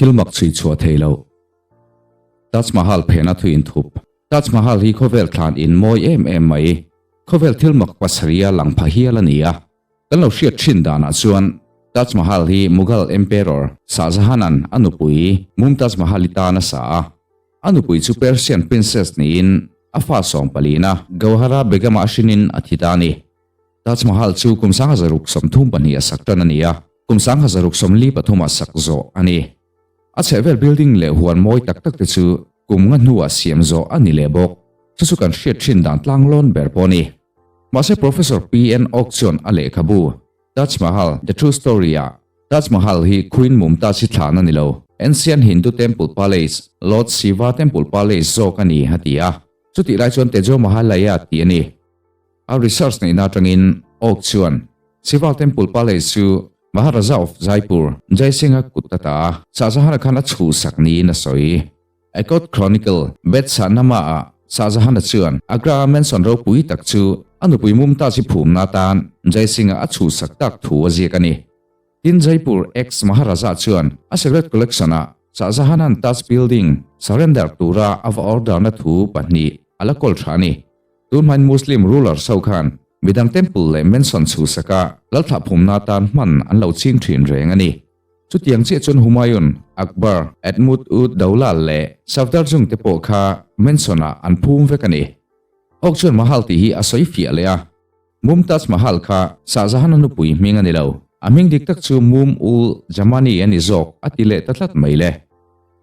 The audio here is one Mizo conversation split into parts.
Thil mak chhui chhuah thei lo. Taj Mahal phena thu inthup. Taj Mahal hi khawvel thlan in mawi em em mai. Khawvel thil mak pasarih a lang pha hial a ni a. Kan lo hriat thin danah chuan Taj Mahal hi Mughal Emperor Shah Jahan-a'n a nupui Mumtaz Mahal-i tan a sa a. A nupui chu Persian princess niin a fa sawmpalina Gauhara Begum-a hrinin a thi ta a ni. Taj Mahal chu kum 1632 a sak tan a ni a, kum 1643 a sak zawh a ni. A chhehvel building leh huan mawi tak tak te chu kum nga hnuah siam zawh a ni leh bawk. Chu chu kan hriat thin dan tlanglawn ber pawh a ni. Mahse Professor PN Oak chuan a lehkhabu Taj Mahal, The True Story ah Taj Mahal hi Queen Mumtaz hi thlan a ni lo, Ancient Hindu Temple Palace, Lord Shiva Temple Palace zawk a ni a ti a. Chutih lai chuan Tejo Mahalaya tih a ni. A research neihna atangin Oak chuan Shiva Temple Palace chu Maharaja of Jaipur, Jai Singh-a kut a ta a, Shah Jahan-a khan a chhuhsak niin a sawi. Akot Chronicle, Bet Shahnama-ah Shah Jahan-a chuan Agra-a mansion ropui tak chu a nupui Mumtaz-i phumna atan Jai Singh-a a chhuhsak tak thu a ziak a ni. Tin Jaipur ex-Maharaja chuan a secret collection-ah Shah Jahan-a'n Taj building surrender tura a va order-na thu pahnih a la kawl tha a ni. Tunhmain Muslim rulers ho khan midang temple leh mansion chhuhsaka lalthlah phumna atan hman an lo ching thin reng a ni. Chutiang chiah chuan Humayun, Akbar, Edmund ud Dawla leh Safdarjung te pawh kha mansion-ah an phum vek a ni. Hawk chuan Mahal tih hi a sawi fiah leh a. Mumtaz Mahal kha Shah Jahan-a nupui hming a ni lo. A hming dik tak chu Mum ul Jamani a ni zawk a ti leh ta tlat mai le.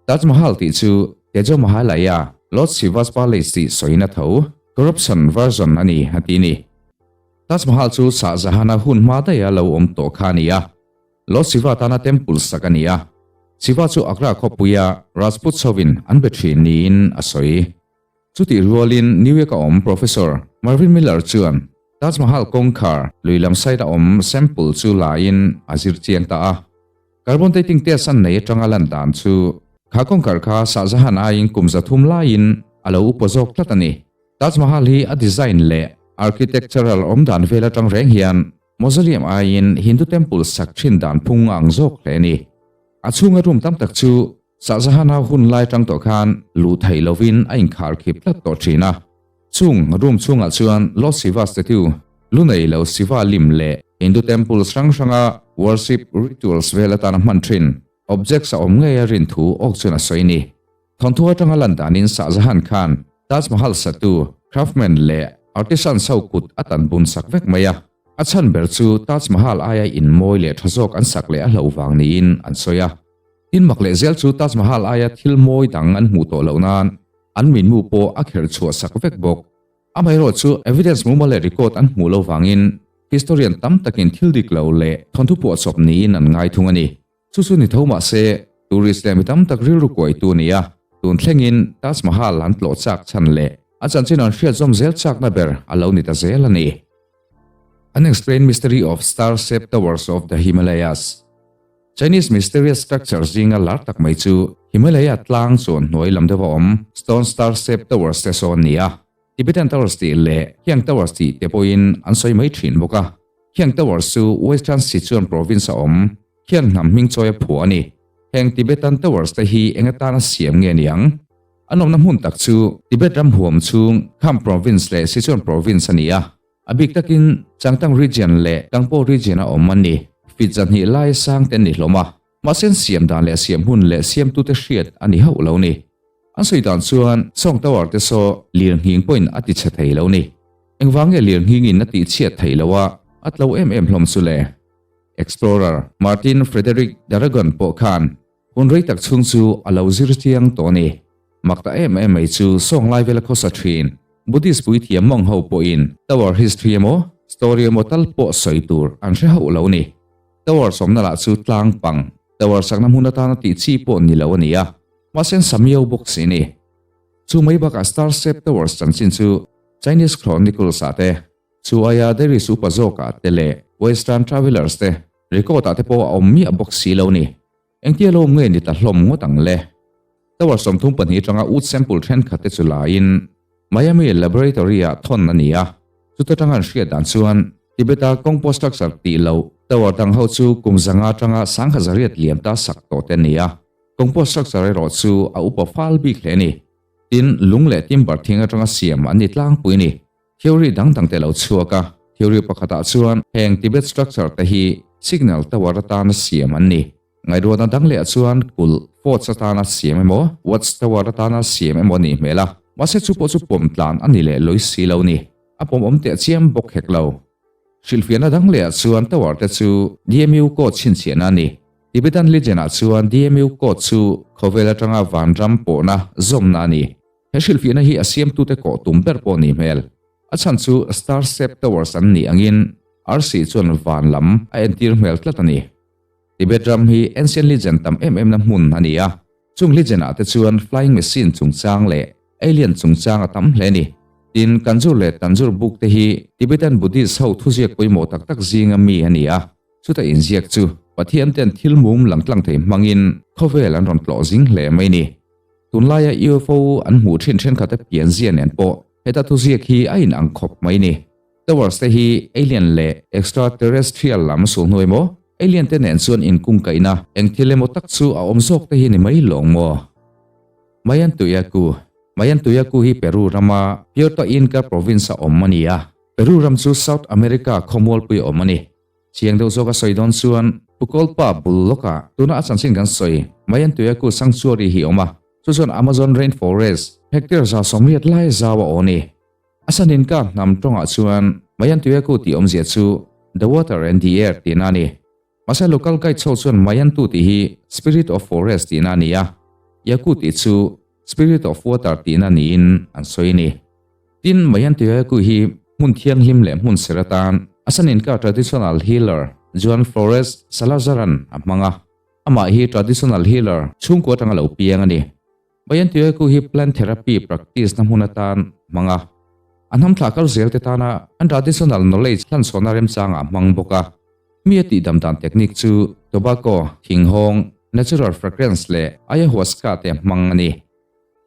Taj Mahal tih chu Tejo Mahalaya, Lord Shiva's Palace tih sawiin a tho, corruption version a ni a ti ni. Taj Mahal chu Shah Jahan-a hun hma daiha lo awm tawh kha a ni a. Lord Shiva tana temple sak a ni a. Shiva chu Agra khawpuia Rajput chhovin an be thin niin a sawi. Chutih rualin New York-a awm Professor Marvin Miller chuan Taj Mahal kawngkhar lui lam side-a awm sample chu laiin a zir chiang ta a. Carbon dating test an nei atanga lan dan chu kha kawngkhar kha Shah Jahan aiin kum 300 laiin a lo upa zawk tlat a ni. Taj Mahal hi a design leh architectural awmdan vel atang reng hian mausoleum aiin Hindu temple sak thin dan phung a ang zawk hle a ni. A chhunga room tam tak chu Shah Jahan-a hun lai tang tawh khan luh theih lovin a inkhar khip tlat tawh thin a. Chung room chhungah chuan Lord Shiva statue, lu nei lo Shiva lim leh Hindu temples hrang hranga worship rituals vel atana hman thin objects a awm ngei a rin thu awk chuan a sawi ni. Thawnthu atanga lan danin Shah Jahan khan Taj Mahal satu, craftsman leh artisans ho kut a tan bun sak vek mai a. A chhan ber chu Taj Mahal aia in mawi leh tha zawk an sak leh a hlauh vang niin an sawi a. Tin mak leh zel chu Taj Mahal aia thil mawi dang an hmuh tawh loh nan an mitmu pawh a kherh chhuah sak vek bawk. Amaherawh chu evidence mumal leh record an hmuh lo vangin historian tam takin thil dik lo leh thawnthu puahchawp niin an ngai thung a ni. Chu chu ni tho mah se tourist leh mi tam tak rilru kuaitu a ni a, tun thlengin Taj Mahal an tlawh chak chhan leh a chanchin an hriat zawm zel chakna ber a lo ni ta zel a ni. Unexplained Mystery of Star-Shaped Towers of the Himalayas. Chinese mysterious structure zinga lar tak mai chu Himalaya tlang chuan hnuai lam deuha awm Stone Star Shape Towers te sawn a ni a. Tibetan Towers tih leh Hiang Towers tih te pawhin an sawi mai thin bawk a. Hiang Towers chu Western Sichuan Province a awm Hiang hnam hming chawi a phuah a ni. Heng Tibetan Towers te hi eng atana siam nge ni ang? An awmna hmun tak chu Tibet ram huam chhung Kham Province leh Sichuan Province a ni a. A bik takin Changtang Region leh Kangpo Region a awm an ni. Fit zahnih lai sang te an ni hlawm a, mahse an siam dan leh siam hun leh siamtute hriat a ni hauh lo ni. An sawi dan chuan Song Tower te saw lir nghing pawhin a ti chhe thei lo ni. Engvang nge lir nghingin a tih chhiat theih loh a, a tlo em em hlawm chu le? Explorer Martin Frederick Daragon pawh khan hun rei tak chhung chu a lo zir chiang tawh a ni. Mak ta em em mai chu sawng lai vela khawsa thin Buddhist puithiam mawng ho pawhin Tower history emaw story emaw tal pawh sawi tur an hre hauh lo ni. Tower sawmna lah chu tlang pang Tower sakna hmun atana tih chi pawh ni lo a ni a, mahse an sa miau bawk si ni. Chu mai bakah Star Shape Towers chanchin chu Chinese Chronicles ah te, chu aia Darius upa zawkah te leh Western Travelers te record ah te pawh a awm miah bawk si lo ni. Engtia lo nge ni ta hlawm ngawt ang le? Tower 32 atanga wood sample thenkhat te chu laiin Miami Laboratory-ah thawn a ni a, chuta tanga an hriat dan chuan Tibet-a Kongpo structure tih loh tower dang ho chu kum 500 atanga 1100 liam ta sak tawh te a ni a. Compost structure erawh chu a upa fal bik hle a ni. Tin, lung leh timber thing atanga siam an ni tlangpui a ni. Theory dang dang te lo chhuak a, theory pakhatah chuan heng Tibet structure te hi signal tower atana siam an ni. Ngaihruatna dang leh ah chuan kulh, forts atana siam emaw, watch tower atana siam emaw a nih hmel a, mahse chu pawh chu pawm tlan a ni leh lawi si lo ni. A pawm awm teh chiam bawk hek lo. Hrilhfiahna dang leh ah chuan tower te chu DMU code chhinchhiahna a ni. Tibetan legend ah chuan DMU code chu khawvel atanga vanram pawhna zawmna a ni. He hrilhfiahna hi a siamtute kawh tum ber pawh nih hmel. A chhan chu Star Shape Towers an nih angin arsi chuan van lam a entir hmel tlat a ni. Tibet ram hi ancient legend tam em emna hmun a ni a, chung legend ah te chuan flying machine chungchang leh alien chungchang a tam hle a ni. Tin, Kanjur leh Tanjur book te hi Tibetan Buddhist ho thuziak pawimawh tak tak zinga mi a ni a, chuta inziak chu Pathian ten thil mum langtlang thei hmangin khawvel an rawn tlawh zing hle mai ni. Tunlaia UFO an hmuh thin thenkhat te pianzia nen pawh heta thuziak hi a in ang khawp mai ni. Towers te hi alien leh extraterrestrial lam sulhnu emaw, alien te nen chuan inkungkaihna eng thil emaw tak chu a awm zawk te hi ni mai lawng maw? Mayantuyacu Mayantuyacu hi Peru rama Puerto Inca province a awm a ni a. Peru ram chu South America khawmualpui a awm a ni. Chiang deuh zawk a sawi dawn chuan Pukolpa bul lawkah tuna a chanchin kan sawi Mayantuyacu Sanctuary hi awm a, chu chuan Amazon Rainforest hectare 180 lai zau a aw ni. A sanin ka hnam tawngah chuan Mayantuyacu tih awmzia chu The Water and the Air tihna a ni. Mahse local guide ho chuan Mayantu tih hi Spirit of Forest tihna a ni a, Yaku tih chu Spirit of Water tihna niin an sawi a ni. Tin, Mayantuyacu hi hmun thianghlim leh hmun ser atan a saninka traditional healer Juan Flores Salazar-a'n a hmang a. Amah hi traditional healer chhungkua atanga lo piang a ni. Mayantuyacu hi plant therapy practice na hmun atan a hmang a. A hnamthlah kal zel te tana an traditional knowledge hlanchhawnna remchangah a hmang bawk a. Mi a tihdam dan technique chu tobacco, thinghawng, natural fragrance leh ayahuasca te a hmang a ni.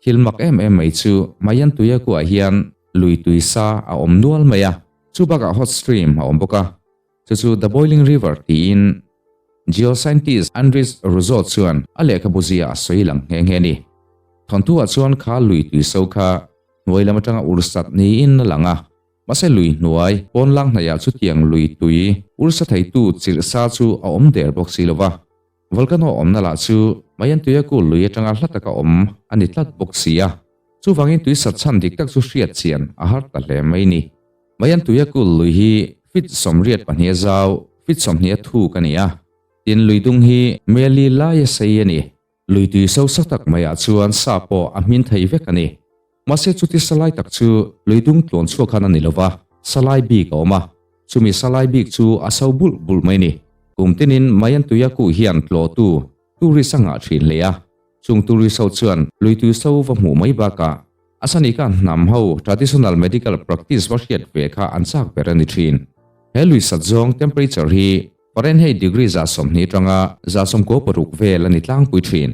Thil mak em em mai chu Mayan Tuiaku-ah hian lui tui sa a awm nual mai a, chu bakah hot stream a awm bawk a, chu chu The Boiling River tiin Geoscientist Andries Rousseau chuan a lehkhabu ziah a sawi lang nghe nghe a ni. Thawnthu-ah chuan kha lui tui so kha hnuai lam atanga ursat niin a lang a, mahse lui hnuai pawn lang hnaihah chutiang lui tui ursa theitu chirh sa chu a awm der bawk si lo va. Volcano awmna lah chu Mayantuyaku lui atanga hla taka awm a ni tlat bawk si a, chuvangin tui sat chhan dik tak chu hriat chian a har ta hle mai ni. Mayantuyaku lui hi feet 82 a zau, feet 20 a thuk a ni a, tin lui dung hi meli laia sei a ni. Lui tui so sa tak maiah chuan sa pawh a hmin thei vek a ni. Mahse chuti salai tak chu lui dung tluan chhuak khan a ni lova, salai bik a awm a. Chumi salai bik chu a so bulh bulh mai ni. Kum tinin Mayantuyaku hian tlawhtu tourist a ngah thin hle a. Chung tourist ho chuan lui tui so va hmuh mai bakah a sanika hnam ho traditional medical practice va hriat ve kha an chak ber a ni thin. He lui sat zawng temperature hi Fahrenheit degree 120 atanga 96 vel a ni tlangpui thin.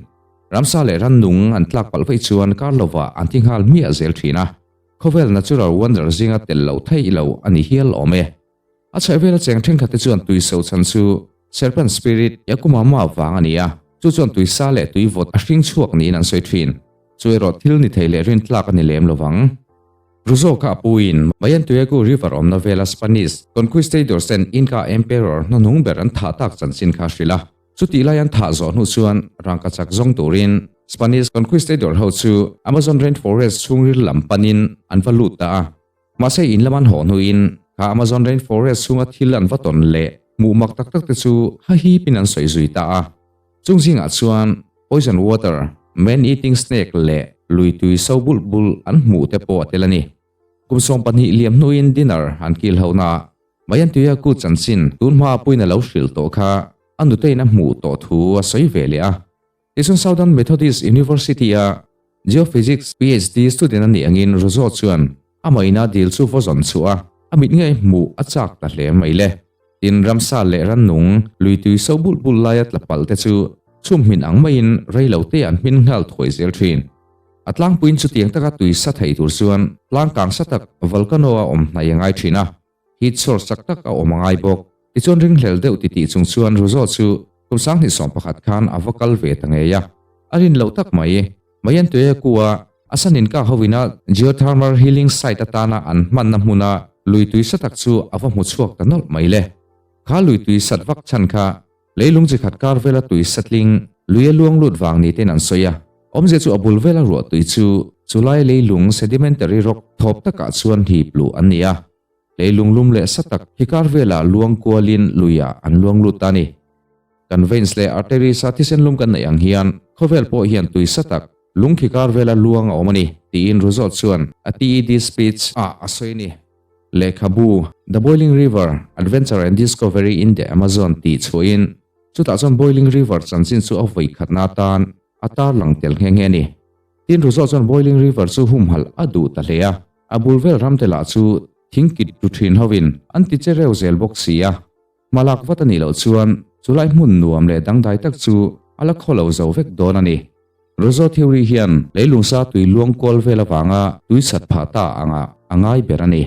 Ramsa leh rannung an tlak palh vaih chuan kar lovah an thi nghal hmiah zel thin a, khawvel natural wonder zinga tel loh theih lo a ni hial awm e. A chhehvela cheng thenkhat te chuan tui so chhan chu serpent spirit Yakumama vang a ni a, chu chuan tui sa leh tui vawt a hring chhuak niin an sawi thin. Chu erawh thil ni thei leh rintlak a ni lem lovang. Ruzawka a puiin Mayantuyagu River awmna vela Spanish conquistadors ten Inca Emperor hnuhnung ber an thah tak chanchin kha a hrilh a. Chutih lai an thah zawh hnu chuan rangkachak zawng turin Spanish conquistador ho chu Amazon rainforest chhungril lam panin an va lut ta a. Mahse in lam an haw hnuin kha Amazon rainforest chhunga thil an va tawn leh hmuh mak tak tak te chu hahipin an sawi zui ta a. Chung zingah chuan poison water, man-eating snake leh lui tui so bulh bulh an hmuh te pawh a tel a ni. Kum 12 liam hnuin dinner an kil ho na. Mayantuyaku chanchin tun hma puiin a lo hrilh tawh kha a nutein a hmuh tawh thu a sawi ve leh a. Tichuan Southern Methodist University-a Geophysics PhD student a nih angin Rousseau chuan amah ina dil chu vaw zawn chhuah a, a mit ngei hmuh a chak ta hle mai le. Tin, ramsa leh rannung lui tui so bulh bulh laia tla palh te chu chhum hmin ang maiin rei lo te an hmin nghal thuai zel thin. A tlangpuiin chutiang taka tui sa thei tur chuan tlang kang sa tak volcano a awm hnaih a ngai thin a, heat source chak tak a awm a ngai bawk. Tichuan ringhlel deuh titih chung chuan Rousseau chu kum 2011 khan a va kal ve ta ngei a. A rin loh tak mai. Mayantuyaku-a a san in kah hovina geothermal healing site atana an hmanna hmuna lui tui sa tak chu a va hmu chhuak ta nawlh mai le. Kha lui tui sat vak chhan kha leilung chi khat kar vela tui satling lui a luang lut vang ni ten an sawi a. Awmzia chu a bul vela ruah tui chu chulai leilung sedimentary rock thawp takah chuan hip luh an ni a. Leilung lum leh sa tak hi kar velah luang kualin luiah an luang lut ta a ni. Kan veins leh arteries a thisen lum kan neih ang hian khawvel pawh hian tui sa tak, lungkhi kar vela luang a awm a ni, tiin Ruzawt chuan a TED speech ah a sawi a ni. Lehkhabu, The Boiling River, Adventure and Discovery in the Amazon tih chhuahin chutah chuan Boiling River chanchin chu a vawi khatna atan a tarlang tel nghe nghe a ni. Tin Ruzawt chuan Boiling River chu humhalh a duh ta hle a, a bul vel ramte lah chu thingkit tu thin hovin an ti che reu zel bawk si a. Hmalak vat a nih loh chuan chulai hmun nuam leh dangdai tak chu a la khaw lo zo vek dawn a ni. Rozo Theory hian leilung sa tui luang kual vel avanga tui sat phah ta angah a ngai ber a ni.